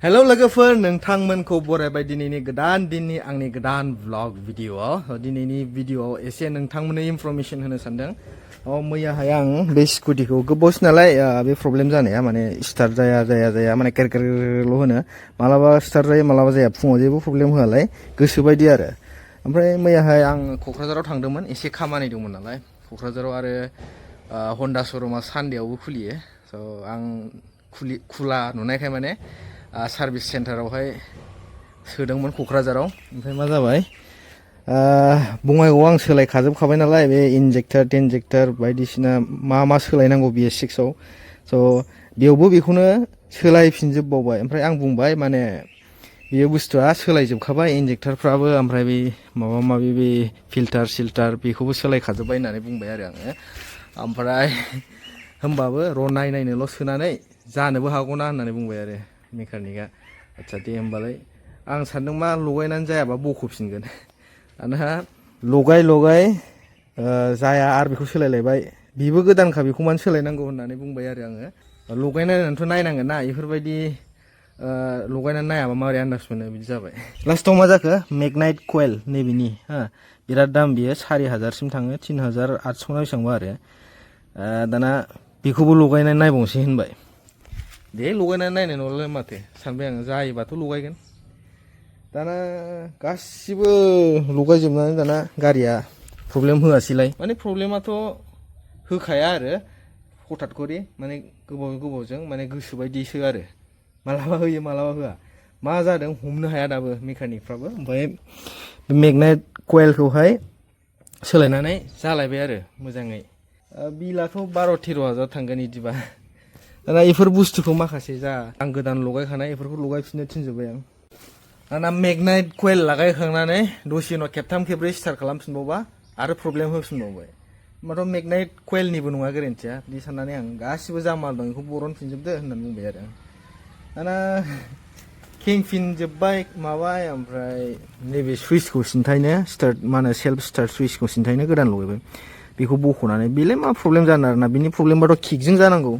Hello लोगोफोर नोंथांमोनखौ बरायबाय दिनैनि गोदान दिननि आंनि गोदान व्लग भिडिअआव दिनैनि भिडिअआव एसे नोंथांमोननो इनफरमेशन होनो सानदों। मैयाहाय आं बे स्कुटिखौ गोबावसै नालाय बे प्रब्लेम जानाया माने स्टार्ट जाया माने केरकेरल' होनो मालाबा स्टार्ट जायो मालाबा जाया फुङाव जेबो प्रब्लेम होआलाय गोसोबायदि आरो ओमफ्राय मैयाहाय आं क'क्राझाराव थांदोंमोन एसे खामानि दंमोन नालाय क'क्राझाराव आरो हन्डा श'रुमा सानडेआवबो खुलियो स' आं खुला नुनायखाय माने सार्भिस सेन्टारावहाय सोदोंमोन क'क्राझाराव ओमफ्राय मा जाबाय बङाइगावआव आं सोलायखाजोबखाबाय नालाय बे इन्जेक्टर बायदिसिना मा सोलायनांगौ BS6आव स' बेयावबो बेखौनो सोलायफिनजोबबावबाय ओमफ्राय आं बुंबाय माने बेयो बुस्थुआ सोलायजोबखाबाय इन्जेक्टरफ्राबो ओमफ्राय बे माबा माबि बे फिल्टार बेखौबो सोलायखाजोब्बाय होननानै बुंबाय आरो आङो ओमफ्राय होमबाबो र' नायनोल' सोनानै जानोबो हागौना होननानै बुंबाय आरो मेकानिकआ आदसा दे होमबालाय आं सानदों मा लगायनानै जायाबा बख'फिनगोन दाना लगाय जाया आरो बेखौ सोलायलायबाय बेबो गोदानखा बेखौ मानो सोलायनांगौ होननानै बुंबाय आरो आङो लगायनानैथ' नायनांगोन ना बेफोरबायदि लगायनानै नायाबा माबोरै आन्दाज मोनो बिदि जाबाय लास्टाव मा जाखो मेगनाइट कइल नैबेनि बिराद दाम बियो 4000सिम थाङो 3800 ना बेसेबांबा आरो दाना बेखौबो लगायनानै नायबावनोसै होनबाय दे लगायनानै नायनाय नङालाय माथो सानबाय आङो जायोबाथ' लगायगोन दाना गासिबो लगायजोबनानै दाना गारिया प्रब्लेम होआसैलाय माने प्रब्लेमाथ' होखाया आरो हथात करि माने गोबावजों माने गोसोबायदिसो आरो मालाबा होयो मालाबा होआ मा जादों हमनो हाया दाबो मेकानिकफ्राबो ओमफ्राय बे मेगनेट कइलखौहाय सोलायनानै जालायबाय आरो मोजाङै बिलाथ' 12-13 हाजार थांगोन बिदिबा दाना बेफोर बुस्थुखौ माखासे आं गोदान लगायखानाय बेफोरखौ लगायफिननो थिनजोब्बाय आं दाना मेगनाइट कइल लागायखांनानै दसे उनाव खेबथाम खेबब्रै स्टार्ट खालामफिनबावबा आरो प्रब्लेम होफिनबावबाय होमबाथ' मेगनाइट कइलनिबो नङा गोरोन्थिया बिदि साननानै आं गासिबो जामाल दं बेखौ बरनफिनजोबदो होननानै बुंबाय आरो दाना खेंफिनजोब्बाय माबाय ओमफ्राय नैबे सुइचखौ सिन्थायनो मा होनो सेल्फ स्टार्ट सुइचखौ सिन्थायनो गोदान लगायबाय बेखौ बख'नानै बेलाय मा प्रब्लेम जानो आरोना बिनि प्रब्लेमबाथ' किकजों जानांगौ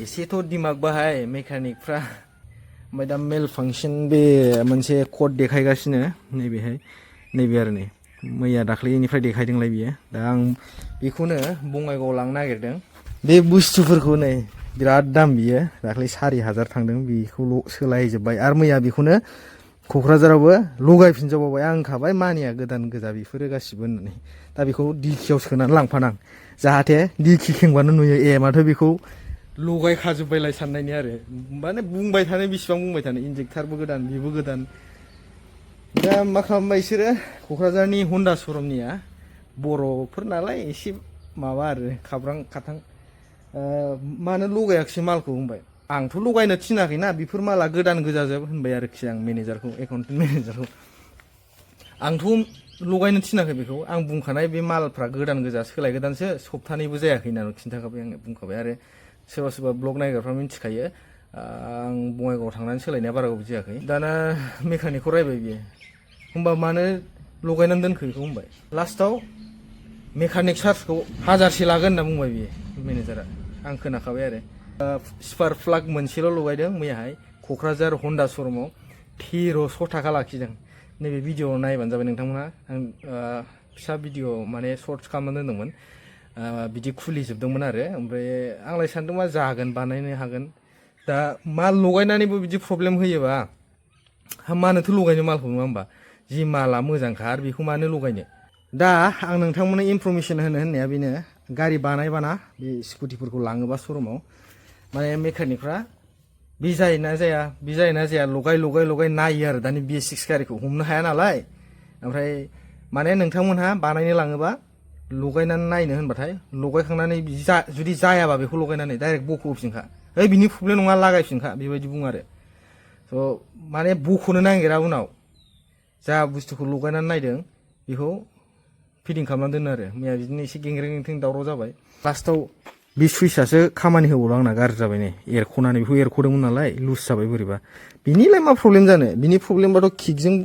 एसेथ' दिमाग बाहाय मेकानिकफ्रा ओमफ्राय दा मेल फांसन बे मोनसे कड देखायगासिनो नैबे आरो नै मैया दाख्लैनिफ्राय देखायदोंलाय बियो दा आं बेखौनो बङाइगावआव लांनो नागिरदों बे बुस्थुफोरखौ नै बिराद दाम बियो दाख्लै 4000 थांदों बेखौल' सोलायजोब्बाय आरो मैया बेखौनो क'क्राझारावबो लगायफिनजोबबावबाय आं होनखाबाय मानिया गोदान गोजा बेफोरो गासिबो होननानै दा बेखौ डिकियाव सोनानै लांफानां जाहाथे डिकि खेंबानो नुयो माथो बेखौ लगायखाजोब्बायलाय साननायनि आरो माने बुंबाय थानो बेसिबां बुंबाय थानो इन्जेक्टारबो गोदान बेबो गोदान दा मा खालामबाय बिसोरो क'क्राझारनि हन्डा श'रुमनिया बर'फोर नालाय एसे माबा आरो खाब्रां खाथां मानो लगायाखिसै मालखौ होनबाय आंथ' लगायनो थिनाखैना बेफोर माला गोदान गोजाजोब होनबाय आरोखि आं मेनेजारखौ एकाउन्टेन्ट मेनेजारखौ आंथ' लगायनो थिनाखै बेखौ आं बुंखानाय बे मालफ्रा गोदान गोजा सोलायगोदानसो सप्तानैबो जायाखै होननानै खिन्थाखाबाय आङो बुंखाबाय आरो सोरबा ब्लग नायग्राफ्रा मिथिखायो आं बङाइगावआव थांनानै सोलायनाया बारा गोबाव जायाखै दाना मेकानिकखौ रायबाय बियो होमबा मानो लगायनानै दोनखो बेखौ होनबाय लास्टाव मेकानिक चार्जखौ 1000से लागोन होनना बुंबाय बियो मेनेजारा आं खोनाखाबाय आरो स्पार्क प्लाग मोनसेल' लगायदों मैयाहाय क'क्राझार हन्डा श'रुमाव 1300 थाखा लाखिदों नैबे भिडिअ'आव नायबानो जाबाय नोंथांमोना आं फिसा भिडिअ माने सर्ट्स खालामनानै दोनदोंमोन बिदि खुलिजोबदोंमोन आरो ओमफ्राय आंलाय सानदों मा जागोन बानायनो हागोन दा माल लगायनानैबो बिदि प्रब्लेम होयोबा मानोथो लगायनो मालखौ नङा होमबा जि माला मोजांखा आरो बेखौ मानो लगायनो दा आं नोंथांमोननो इनफरमेसन होननाया बेनो गारि बानायबाना बे स्कुटिफोरखौ लाङोबा श'रुमाव माने मेकानिकफ्रा बे जायोना जाया लगाय नायो आरो दानि BS6 गारिखौ हमनो हाया नालाय ओमफ्राय माने नोंथांमोनहा बानायनो लाङोबा लगायनानै नायनो होनबाथाय लगायखांनानै जुदि जायाबा बेखौ लगायनानै डाइरेक्ट बख'फिनखा बिनि प्रब्लेम नङा लागायफिनखा बेबायदि बुङो आरो स' माने बख'नो नागिरा उनाव जा बुस्थुखौ लगायनानै नायदों बेखौ फिटिं खालामनानै दोनो आरो मैया बिदिनो एसे गेंग्रें दावराव जाबाय लास्टाव बे सुइचआसो खामानि होबावला आंना गाज्रि जाबाय नै एरख'नानै बेखौ एरख'दोंमोन नालाय लुज जाबाय बोरैबा बिनिलाय मा प्रब्लेम जानो बिनि प्रब्लेमबाथ' किकजों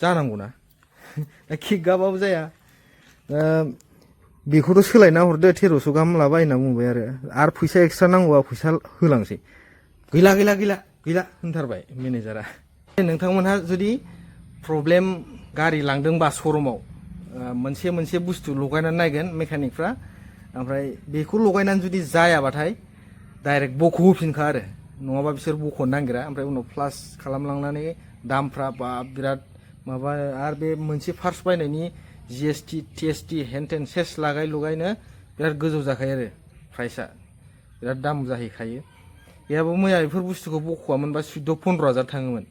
जानांगौना दा किक गाबाबो जाया बेखौथ' सोलायना हरदो 1300 गाहाम लाबाय होनना बुंबाय आरो फैसा एक्सट्रा नांगौबा फैसा होलांसै गैला गैला होनथारबाय मेनेजारा नोंथांमोनहा जुदि प्रब्लेम गारि लांदोंबा श'रुमाव मोनसे मोनसे बुस्थु लगायनानै नायगोन मेकानिकफ्रा ओमफ्राय बेखौ लगायनानै जुदि जायाबाथाय डाइरेक्ट बख' होफिनखा आरो नङाबा बिसोर बख'नो नागिरा ओमफ्राय उनाव प्लास खालामलांनानै दामफ्रा बा बिराद माबा आरो बे मोनसे पार्ट्स बायनायनि GST TST हेनटेन सेस लागाय लगायनो बिराद गोजौ जाखायो आरो प्राइसआ बिराद दाम जाहैखायो बेयाबो मैया बेफोर बुस्थुखौ बख'आमोनबा 14-15 हाजार थाङोमोन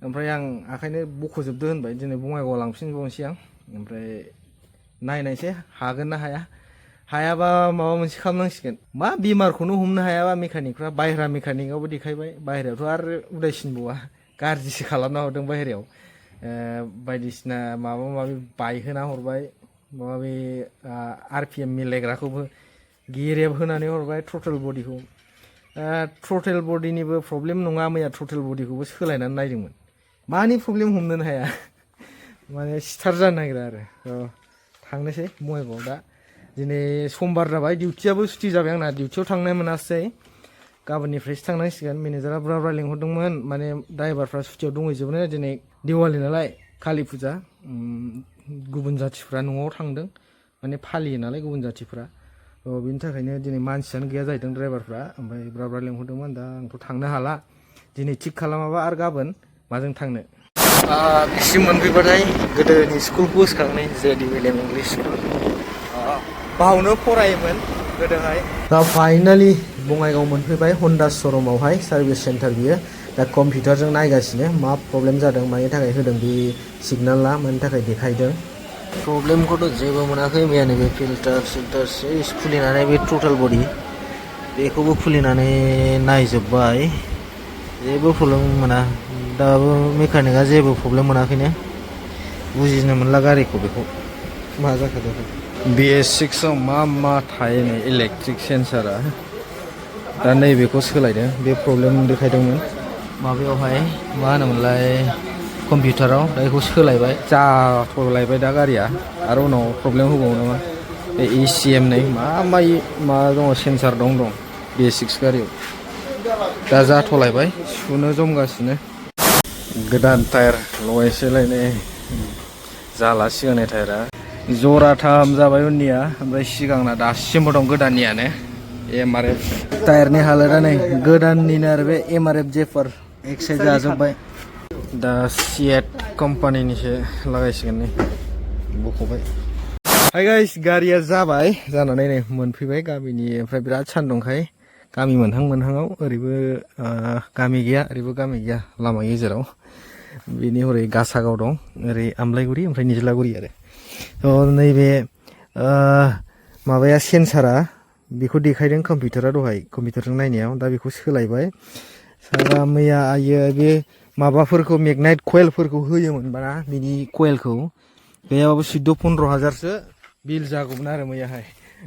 ओमफ्राय आं आखायनो बख'जोबदो होनबाय दिनै बङाइगावआव लांफिनबावनोसै आं ओमफ्राय नायनायसै हागोन ना हाया हायाबा माबा मोनसे खालामनांसिगोन मा बेमारखौनो हमनो हायाबा मेकानिकफ्रा बायह्रा मेकानिकआवबो देखायबाय बायह्रायावथ' आरो उदायसिनबावा गाज्रिसो खालामना हरदों बायह्रायाव बायदिसिना माबा माबि बायहोना हरबाय माबा बे RPM मिलायग्राखौबो गेरेब होनानै हरबाय थ्रटल बडिखौ थ्रटल बडिनिबो प्रब्लेम नङा मैया थ्रटल बडिखौबो सोलायनानै नायदोंमोन मानि प्रब्लेम हमनोनो हाया माने स्टार्ट जानो नागिरा आरो थांनोसै बङाइगावआव दा दिनै समबार जाबाय डिउटियाबो सुटि जाबाय आंना डिउटियाव थांनो मोनासै गाबोननिफ्रायसो थांनांसिगोन मेनेजारा बुरजा बुरजा लिंहरदोंमोन माने ड्राइभारफ्रा सुटियाव दंहैजोबो दिनै दिवालि नालाय कालि फुजा गुबुन जाथिफ्रा न'आव थांदों माने फालियो नालाय गुबुन जाथिफ्रा बिनि थाखायनो दिनै मानसियानो गैया जाहैदों ड्राइभारफ्रा ओमफ्राय बुरजा बुरजा लिंहरदोंमोन दा आंथ' थांनो हाला दिनै थिग खालामाबा आरो गाबोन माजों थांनो बिसिम मोनफैबाथाय गोदोनि स्कुलखौ गोसोखांनाय JDLM इंलिश स्कुल बावनो फरायोमोन गोदोहाय दा फाइनालि बङाइगाव मोनफैबाय हन्डा श'रुमावहाय सार्भिस सेन्टार बियो दा कम्पिउटारजों नायगासिनो मा प्रब्लेम जादों मानि थाखाय होदों बे सिगनाला मानि थाखाय देखायदों प्रब्लेमखौथ' जेबो मोनाखै मैया नैबे फिल्टार खुलिनानै बे टटेल बडि बेखौबो खुलिनानै नायजोब्बाय जेबो प्रब्लेम मोना दाबो मेकानिकआ जेबो प्रब्लेम मोनाखैनो बुजिनो मोनला गारिखौ बेखौ मा जाखो BS6आव मा थायो नै इलेक्ट्रिक सेन्सारा दा नैबेखौ सोलायदों बे प्रब्लेम देखायदोंमोन माबायावहाय मा होनोमोनलाय कम्पिउटाराव दा बेखौ सोलायबाय जाथ'लायबाय दा गारिया आरो उनाव प्रब्लेम होबावो नामा बे ECM नै मा दङ सेन्सार दं BS6 गारियाव दा जाथ'लायबाय सुनो जमगासिनो गोदान टायार लगायसैलायनाय जाला सिगांनि टायारा जराथाम जाबाय उननिया ओमफ्राय सिगांना दासिमबो दं गोदाननियानो MRF टायारनि हालोदा नै गोदाननिनो आरो बे MRF जेफार एक्साइड जाजोब्बाय दा सिएट कम्पानिनिसो लागायसिगोन नै बख'बाय हाय गाइस गारिया जाबाय जानानै नै मोनफैबाय गामिनि ओमफ्राय बिराद सान्दुंखाय गामि मोनहाङाव ओरैबो गामि गैया ओरैबो गामि गैया लामा गेजेराव बेनि हरै गासागाव दं ओरै आमलायगुरि ओमफ्राय निज्लागुरि आरो नैबे माबाया सेन्सारा बेखौ देखायदों कम्पिउटारा दहाय कम्पिउटारजों नायनायाव दा बेखौ सोलायबाय सारा मैया आयो बे माबाफोरखौ मेगनाइट कयेलफोरखौ होयोमोनबाना बिनि कयेलखौ गैयाबाबो 14-15 हाजारसो बिल जागौमोन आरो मैयाहाय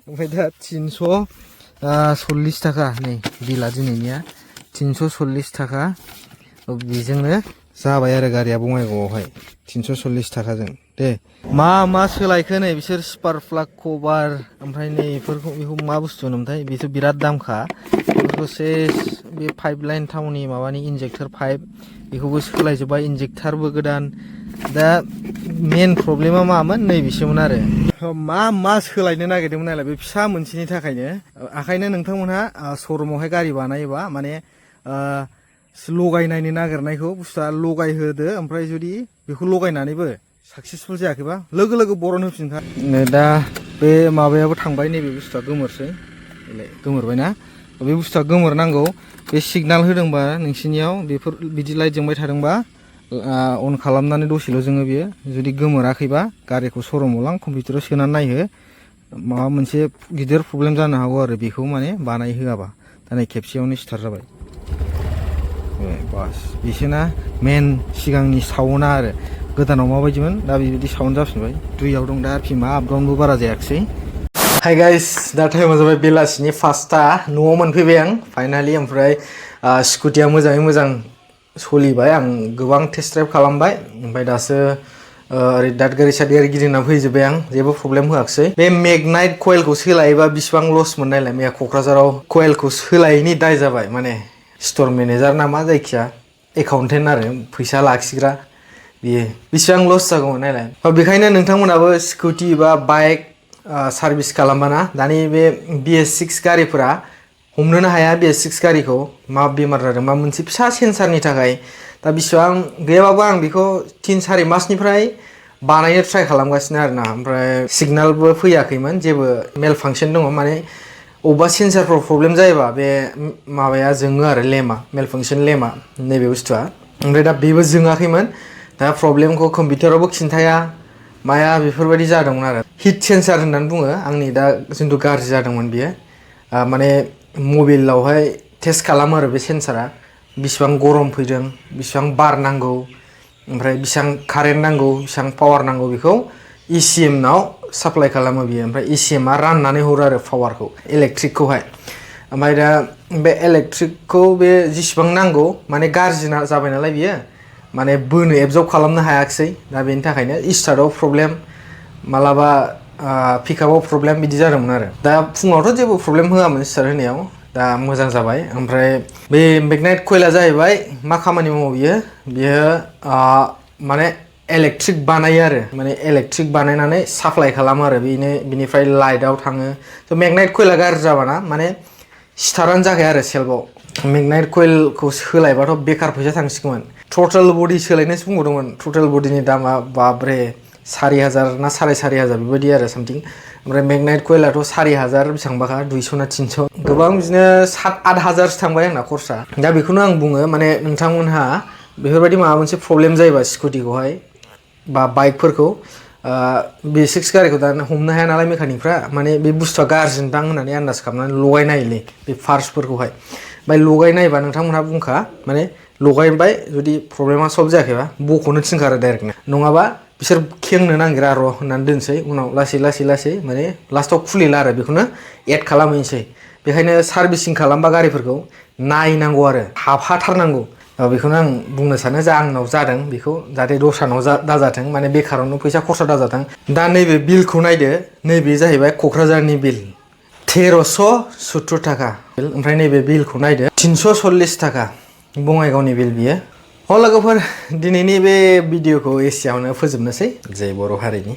ओमफ्राय दा 340 थाखा नै बिला दिनैनिया 340 थाखा बेजोंनो जाबाय आरो गारिया बङाइगावआवहाय 340 थाखाजों दे मा सोलायखो नै बिसोर स्पार्क प्लाग कभार ओमफ्राय नै बेखौ मा बुस्थु होनोमोनथाय बेथ' बिराद दामखा बेफोरखौ सेस बे पाइप लाइन टाउननि माबानि इन्जेक्टर पाइप बेखौबो सोलायजोब्बाय इन्जेक्टारबो गोदान दा मेन प्रब्लेमा मामोन नैबेसोमोन आरो मा सोलायनो नागिरदोंमोन नालाय बे फिसा मोनसेनि थाखायनो आखायनो नोंथांमोनहा श'रुमावहाय गारि बानायोबा माने लगायनायनो नागिरनायखौ बुस्थुआ लगायहोदो ओमफ्राय जुदि बेखौ लगायनानैबो साक्सेसफुल जायाखैबा लोगो बरन होफिनखा दा बे माबायाबो थांबाय नैबे बुस्थुआ गोमोरबायना बे बुस्थुआ गोमोरनांगौ बे सिगनाल होदोंबा नोंसिनियाव बेफोर बिदि लाइट जोंबाय थादोंबा अन खालामनानै दसेल' जोङो बियो जुदि गोमोराखैबा गारिखौ श'रुमाव लां कम्पिउटाराव सोनानै नायहो माबा मोनसे गिदिर प्रब्लेम जानो हागौ आरो बेखौ माने बानायहोआबा दा नै खेबसेयावनो स्टार्ट जाबाय बास बिसोरना मेन सिगांनि साउन्डआ आरो गोदानाव माबायदिमोन दा बेबायदि साउन्ड जाफिनबाय 2आव दं दा RPMआ आपडाउनबो बारा जायाखिसै हाय गाइस दा टाइमा जाबाय बेलासिनि 5टा न'आव मोनफैबाय आं फाइनालि ओमफ्राय स्कुटिया मोजाङै मोजां सोलिबाय आं गोबां टेस्ट ड्राइभ खालामबाय ओमफ्राय दासो ओरै दादगारि सादगारि गिदिंना फैजोब्बाय आं जेबो प्रब्लेम होआखिसै बे मेगनाइट कयेलखौ सोलायोबा बिसिबां लस मोननायलाय मैया क'क्राझाराव कयेलखौ सोलायैनि दाय जाबाय माने स्ट'र मेनेजार ना मा जायखिया एकाउन्टेन्ट आरो फैसा लाखिग्रा बियो बेसेबां लस जागौमोन नायलाय बेखायनो नोंथांमोनाबो स्कुटि बा बाइक सार्भिस खालामबाना दानि बे BS6 गारिफोरा हमनोनो हाया BS6 गारिखौ मा बेमार जादों मा मोनसे फिसा सेन्सारनि थाखाय दा बेसेबां गैयाबाबो आं बेखौ 3-4 मासनिफ्राय बानायनो ट्राइ खालामगासिनो आरोना ओमफ्राय सिगनालबो फैयाखैमोन जेबो मेल फांक्सन दङ माने अबेबा सेन्सारफ्राव प्रब्लेम जायोबा बे माबाया जोङो आरो लेमा मेल फांक्सन लेमा नैबे बुस्थुआ ओमफ्राय दा बेबो जोङाखैमोन दा प्रब्लेमखौ कम्पिउटारावबो खिन्थाया माया बेफोरबायदि जादोंमोन आरो हिट सेन्सार होननानै बुङो आंनि दा जिथु गाज्रि जादोंमोन बियो माने मबाइलावहाय टेस्ट खालामो आरो बे सेन्सारा बेसेबां गरम फैदों बेसेबां बार नांगौ ओमफ्राय बेसेबां कारेन्ट नांगौ बेसेबां पावार नांगौ बेखौ ECM नाव साप्लाइ खालामो बियो ओमफ्राय ECM आ राननानै हरो आरो पावारखौ इलेक्ट्रिकखौहाय ओमफ्राय दा बे इलेक्ट्रिकखौ बे जेसेबां नांगौ माने गाज्रि जाबाय नालाय बियो माने बोनो एबजर्ब खालामनो हायाखिसै दा बेनि थाखायनो स्टार्टआव प्रब्लेम मालाबा पिकआपआव प्रब्लेम बिदि जादोंमोन आरो दा फुङावथ' जेबो प्रब्लेम होआमोन स्टार्ट होनायाव दा मोजां जाबाय ओमफ्राय बे मैग्नेट कइलआ जाहैबाय मा खामानि मावो बियो माने इलेक्ट्रिक बानायो आरो माने इलेक्ट्रिक बानायनानै साप्लाइ खालामो आरो बिनिफ्राय लाइटआव थाङो थ' मैग्नेट कइलआ गाज्रि जाबाना माने स्टार्टआनो जाखाया आरो सेल्फआव मैग्नेट कइलखौ सोलायबाथ' बेकार फैसा थांसिगौमोन टटेल बडि सोलायनोसो बुंबावदोंमोन टटेल बडिनि दामा बाब्रे 4,000 ना 4,500 बेबायदि आरो सामथिं ओमफ्राय मैग्नेट कइलआथ' 4,000 बेसेबांबाखा 200 ना 300 गोबां बिदिनो 7-8 हाजारसो थांबाय आंना खरसा दा बेखौनो आं बुङो माने नोंथांमोनहा बेफोरबायदि माबा मोनसे प्रब्लेम जायोबा स्कुटिखौहाय बा बाइकफोरखौ BS6 गारिखौ दा हमनो हाया नालाय मेकानिकफ्रा माने बे बुस्थुआ गाज्रिदां होननानै आन्दाज खालामनानै लगायनायलै बे पार्ट्सफोरखौहाय ओमफ्राय लगायनायबा नोंथांमोनहा बुंखा माने लगायबाय जुदि प्रब्लेमा सल्भ जायाखैबा बख'नो थिनखारो डाइरेक्टनो नङाबा बिसोर खेंनो नागिरा र' होननानै दोनसै उनाव लासै माने लास्टआव खुलिला आरो बेखौनो एड खालामहैनोसै बेखायनो सार्भिसिं खालामबा गारिफोरखौ नायनांगौ आरो हाबहाथारनांगौ बेखौनो आं बुंनो सानो जा आंनाव जादों बेखौ जाहाथे दस्रानाव दाजाथों माने बेकारावनो फैसा खरसा दाजाथों दा नैबे बिलखौ नायदो नैबे जाहैबाय क'क्राझारनि बिल 1370 थाखा ओमफ्राय नैबे बिलखौ नायदो 340 थाखा बङाइगावनि बिल बियो लोगोफोर दिनैनि बे भिडिअखौ एसेयावनो फोजोबनोसै जय बर' हारिनि